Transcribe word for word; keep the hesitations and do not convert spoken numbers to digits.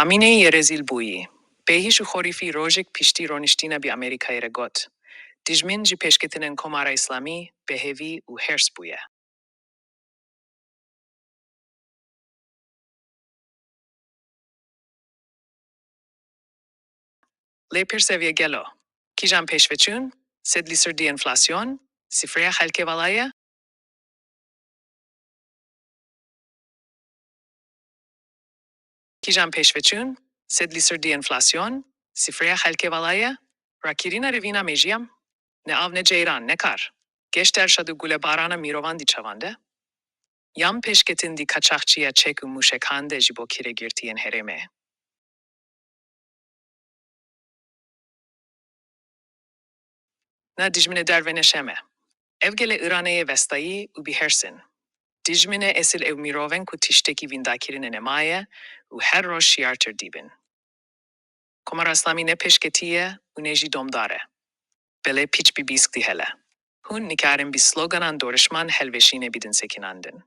Amînê yê rezîl bûyî. Bêhîş û xorîfî rojek piştî roniştina bi Amerîkayê re got, Dijmin ji pêşketinên Komara Îslamî bêhêvî û hêrs bûye. Lê pirs ev ye gelo kîjan pêşveçûn, sedlîsurdî enflasyon, sifreya xelkê vala ye? Kîjan pêşveçûn, sedlîsurdî enflasyon, sifreya xelkê vala ye? Rakirîna revîna mejiyam? Ne av ne ceyran, ne kar. Geşt erşad û gulebarana mirovan dî çavande? Yan pêşketin dî kaçaxçiya çek û mûşekan de ji bo kîregirtiyên herêmê? Na dijminê derve neşeme. Ev gelê Îranê yê vestayî û bihêrs in. Dijminê esil ew mirovên ku tiştekî vîndakirinê nemaye û her roj şiyartir dîbin. Komara Îslamî ne pêşketî ye û ne jî domdar e. Belê pîç bi bîsk dî hele. Hûn nikarin bi sloganan dorişman helvêşînê bidin sekinandin.